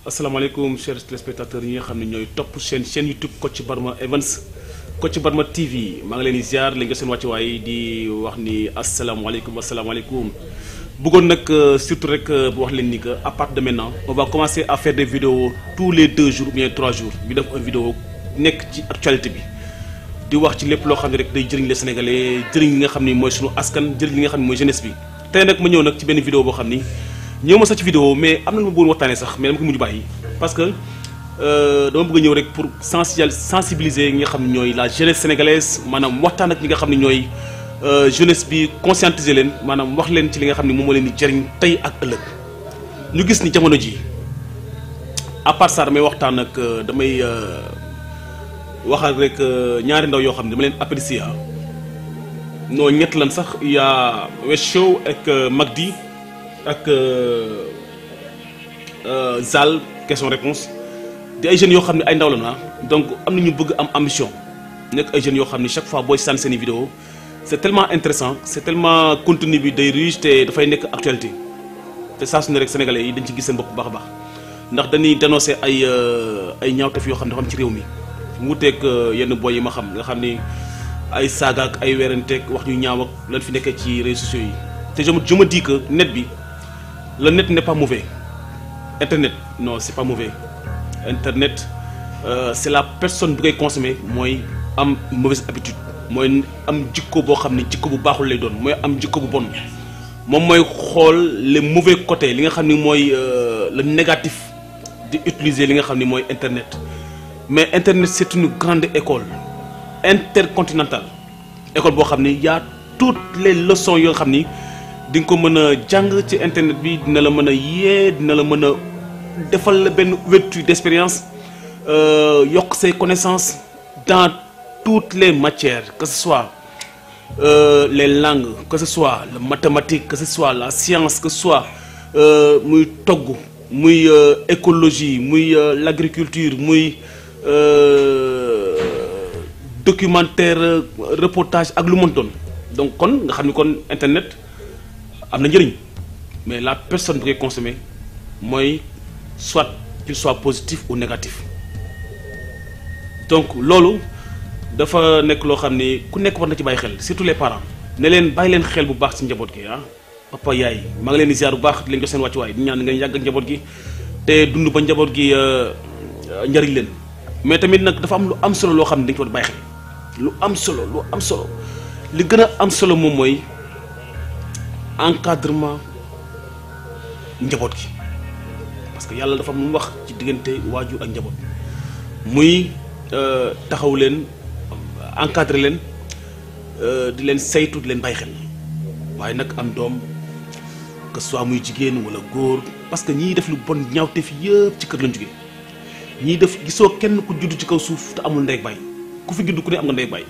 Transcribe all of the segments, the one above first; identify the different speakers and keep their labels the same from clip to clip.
Speaker 1: asalaamaaleykum chers téléspectateurs yi nga xam ne ñooy topp chaîne YouTube Kocc Barma Events Kocc Barma TV maa ngi leen di ziar li nga seen wàcc waaye di wax ni asalaamaaleykum bëggoon nag surtout rek bu wax leen ni que à partir de maintenant on va commencer à faire des vidéos tous les 2 jours ou bien 3 jours ñu def une vidéo nekk ci actualité bi di wax ci lépp loo xam ne rek day jëriñ les sénégalais jëriñ li nga xam ni mooy sunu askan jëriñ li nga xam ne mooy jeunesse bi tey nag ma ñëw nag ci benn vidéo boo xam ni ñëw ma sax ci vidéo mais am na lu ma bëggoon waxtaanee sax mais dama ko mujj bàyyi parce que dama bëgg a ñëw rek pour sensibiliser ñi nga xam ne ñooy la jeunesse sénégalaise maanaam waxtaan ak ñi nga xam ne ñooy jeunesse bi conscientiser leen maanaam wax leen ci li nga xam ne moom moo leen di jëriñ tey ak ëllëg ñu gis ni jamono ji à part ça damay waxtaan ak damay waxal rek ñaari ndaw yoo xam ne dama leen apprécier non ñett lan sax il y a Wes Show ak Magdi ak Zal question réponse di ay jeunes yoo xam ne ay ndaw la na donc am na ñu bëgg am ambition nekk ay jeunes yoo xam ne chaque fois booy sànni seen i vidéo c'est tellement intéressant c'est tellement contenu bi day riche te dafay nekk actualité te saa su ne rek sénégalais yi dañ ci gis seen bopp bu baax a baax ndax dañuy dénoncer ay ñaawteef yoo xam ne dafa am ci réew mi mu wuteeg yenn boy yi ma xam nga xam ni ay saaga ak ay weeranteeg wax ñu ñaaw ak lan fi nekkee ci réseaux sociaux yi te je me dis que net bi le net n'est pas mauvais internet non c'est pas mauvais internet c'est la personne bu koy consommer mooy am mauvaise habitude mooy am jikko boo xam ne jikko bu baaxul lay doon mooy am jikko bu bon moom mooy xool les mauvais côtés li nga xam ni mooy le négatif di utiliser li nga xam ni mooy internet mais internet c'est une grande école intercontinentale école boo xam ni y a toutes les leçons yoo xam ni di nga ko mën a jàng ci internet bi dina la mën a yee dina la mën a defal la benn ouverture d'expérience yokk say connaissances dans toutes les matières que ce soit les langues que ce soit la mathématique que ce soit la science que ce soit muy togg muy écologie muy l'agriculture muy documentaire reportage ak lu mën doon donc kon nga xam ni kon internet am na njëriñ mais la personne bi koy consommer mooy soit qu'il soit positif ou négatif donc loolu dafa nekk loo xam ni ku nekk war na ci bàyyi xel surtout les parents ne leen bàyyi leen xel bu baax ci njaboot gi ah papa yaay maa ngi leen di ziar bu baax di leen jox seen wàccuwaay di ñaan ngeen yàgg ak njaboot gi te dund ba njaboot gi njëriñ leen mais tamit nag dafa am lu am solo loo xam ne dañ ko war a bàyyi xel lu am solo li gën a am solo moom mooy encadrement njaboot gi parce que yàlla dafa am lu mu wax ci diggante waajur ak njaboot muy taxaw leen encadrer leen di leen saytu di leen bàyyi xel waaye nag am doom que soit muy jigéen wala góor parce que ñiy def lu bon ñaawte fi yëpp ci kër lañ jógee ñiy def gisoo kenn ku judd ci kaw suuf te amul ndey bàyyi ku fi judd ku ne am nga ndey bàyyi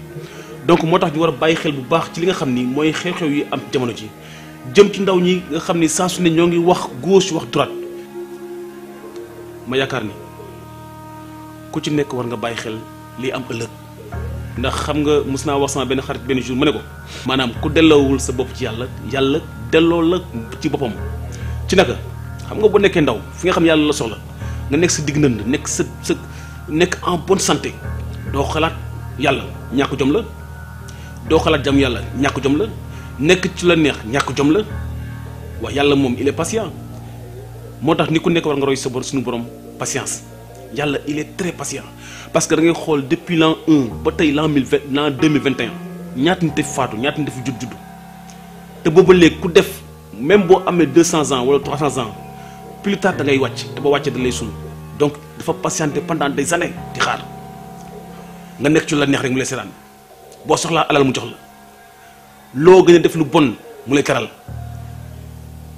Speaker 1: donc moo tax ñu war a bàyyi xel bu baax ci li nga xam ni mooy xew-xew yi am jamono ji jëm ci ndaw ñi nga xam ni saa su ne ñoo ngi wax gauche wax droite ma yaakaar ni ku ci nekk war nga bàyyi xel lii am ëllëg ndax xam nga mos naa wax sama benn xarit benn jour ma ne ko maanaam ku delloowul sa bopp ci yàlla yàlla delloo la ci boppam ci naka xam nga bu nekkee ndaw fi nga xam yàlla la soxla nga nekk sa digg nënd nekk sa nekk en bonne santé doo xalaat yàlla ñàkk jom la doo xalaat jam yàlla ñàkk jom la nekk ci la neex ñàkk jom la wax yàlla moom il est patient moo tax ni ku nekk war nga roy sa bor suñu borom patience yàlla il est très patient parce que da ngay xool depuis l'an 1 ba tey l'an 2021 ñaata nit fi faatu ñaata nit fi judd te booba léegi ku def même boo amee 200 ans wala 300 ans plus tard da ngay wàcc te ba wàccee da lay suul donc dafa patienter pendant des années di xaar nga nekk ci la neex rek mu lay seetaan boo soxlaa alal mu jox la loo gën a def lu bon mu lay teral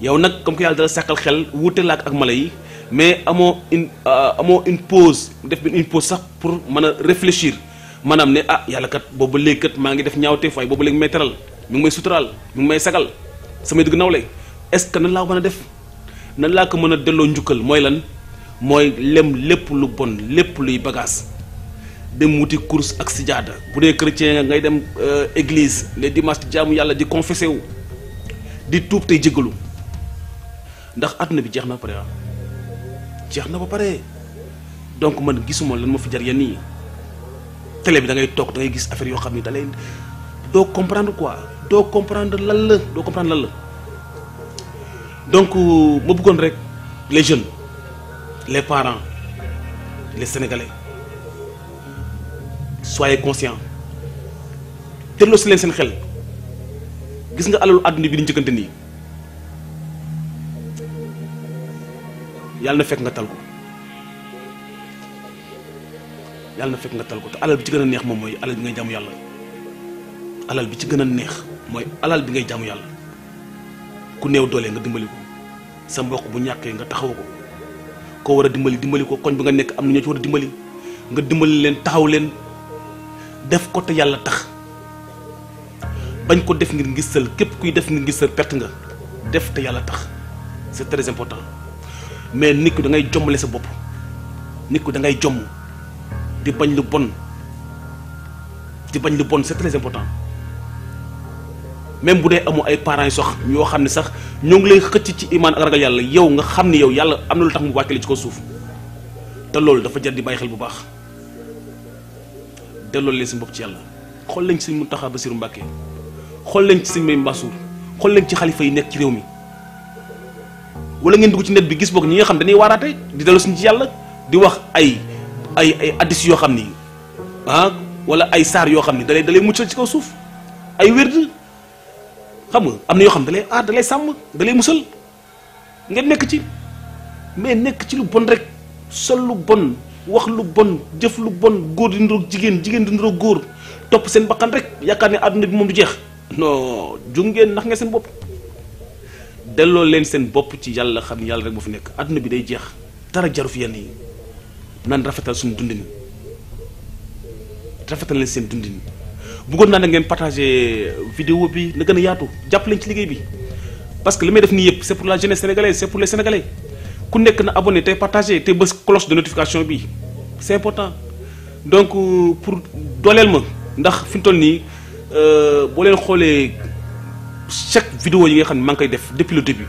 Speaker 1: yow nag comme que yàlla dala sàkkal xel wuute la ak mala yi mais amoo une pause def une pause sax pour mën a réfléchir maanaam ne ah yàlla kat boobu léegi kat maa ngi def ñaawte fay boobu léegi may teral mi ngi may suturaal mi ngi may sagal samay dëgg nawle est-ce que nan laa mën a def nan laa ko mën a delloo njukkal mooy lan mooy lem lépp lu bon lépp luy bagage dem wuti course ak sijaada bu dee chrétien ngay dem église les dimanches jaamu yàlla di confessé wu di tuub tey jéggalu ndax àdduna bi jeex na pare jeex na ba pare. donc man gisuma lan ma fi jar yenn yi télé bi da ngay toog da ngay gis affaire yoo xam ni da lay doo comprendre quoi doo comprendre lan la donc ma bëggoon rek les jeunes les parents les sénégalais soyez conscients delloo si leen seen xel gis nga alalu àdduna bi di njëkkante nii yàlla na fekk nga tal ko te alal bi ci gën a neex moom mooy alal bi ngay jaamu yàlla alal bi ci gën a neex mooy alal bi ngay jaamu yàlla ku néew doole nga dimbali ko sa mbokk bu ñàkkee nga taxaw ko koo war a dimbali ko koñ bi nga nekk am na ñoo ci war a dimbali nga dimbali leen taxaw leen def ko te yàlla tax bañ ko def ngir ngistal képp kuy def ngir ngistal perte nga def te yàlla tax c'est très important mais nit ki da ngay jommale sa bopp nit ki da ngay jomm di bañ lu bon c'est très important même bu dee amoo ay parents yi sax ñoo xam ne sax ñoo ngi lay xëcc ci imaan ak ragal yàlla yow nga xam ni yow yàlla am na lu tax mu wàccale ci ko suuf te loolu dafa jar di bàyyi xel bu baax delloo leen seen bopp ci yàlla xool lañ ci Sëñ Mountakha Bassirou Mbacké xool leen ci Sëñ Mbaye Mbassour xool leen ci xalifa yi nekk ci réew mi wala ngeen dugg ci net bi gis boog ñi nga xam dañuy waaraate di delloo suñu ci yàlla di wax ay addis yoo xam ni wala ay saar yoo xam ni dalay muccal ci kaw suuf ay wérd xam nga am na yoo xam dalay aar dalay sàmm dalay musal ngeen nekk ci mais nekk ci lu bon rek sol lu bon wax lu bon jëf lu bon góor di niroog jigéen di niroog góor topp seen bakkan rek yaakaar ne àdduna bi moom du jeex non ju ngeen nax nga seen bopp delloo leen seen bopp ci yàlla xam ni yàlla rek moo fi nekk àdduna bi day jeex dara jaru fi yenn yi nan rafetal suñu dundin rafetal leen seen dundin bëggoon naa ne ngeen partager vidéo bi na gën a yaatu jàpp leen ci liggéey bi parce que li may def nii yëpp c'est pour la jeunesse sénégalaise c'est pour les sénégalais ku nekk na abonné tey partager te bës cloche de notification bi c'est important donc pour dooleel ma ndax fi mu toll nii boo leen xoolee chaque vidéo yi nga xam ne maa ngi koy def depuis le début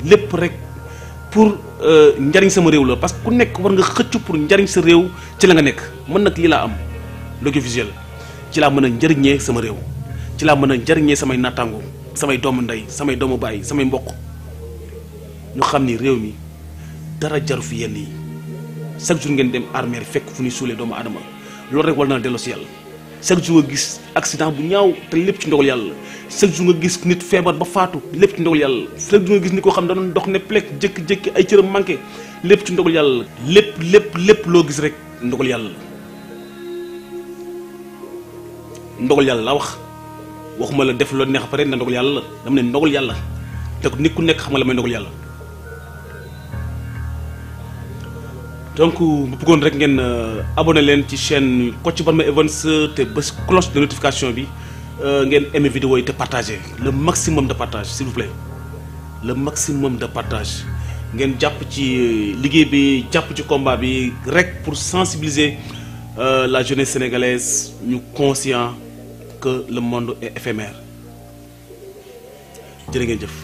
Speaker 1: lépp rek pour njariñ sama réew la parce que ku nekk war nga xëcc pour njariñ sa réew ci la nga nekk man nag lii laa am l'audiovisuel ci laa mën a njëriñee sama réew ci laa mën a njëriñee samay nattaango samay doomu ndey samay doomu baay samay mbokk ñu xam ni réew mi dara jaru fi yenn yi chaque jour ngeen dem armée fekk fu ñuy suulee doomu aadama loolu rek war na delloo si yàlla chaque jour nga gis accident bu ñaaw te lépp ci ndogal yàlla chaque jour nga gis nit feebar ba faatu lépp ci ndogal yàlla chaque jour nga gis ni koo xam ne danoon dox ne plek jékki-jékki ay cëram manqué lépp ci ndogal yàlla lépp loo gis rek ndogal yàlla ndogal yàlla la waxuma la def loo neex pare na ndogal yàlla la dama ne ndogal yàlla te nit ku nekk xam nga la may ndogal yàlla donc bu bëggoon rek ngeen abonné leen ci chaîne Kocc Barma Events te bés cloche de notification bi ngeen aimé vidéo yi te partagé le maximum de partage s'il vous plaît le maximum de partage ngeen jàpp ci liggéey bi jàpp ci combat bi rek pour sensibiliser la jeunesse sénégalaise ñu conscient que le monde est éphémère jërë ngeen jëf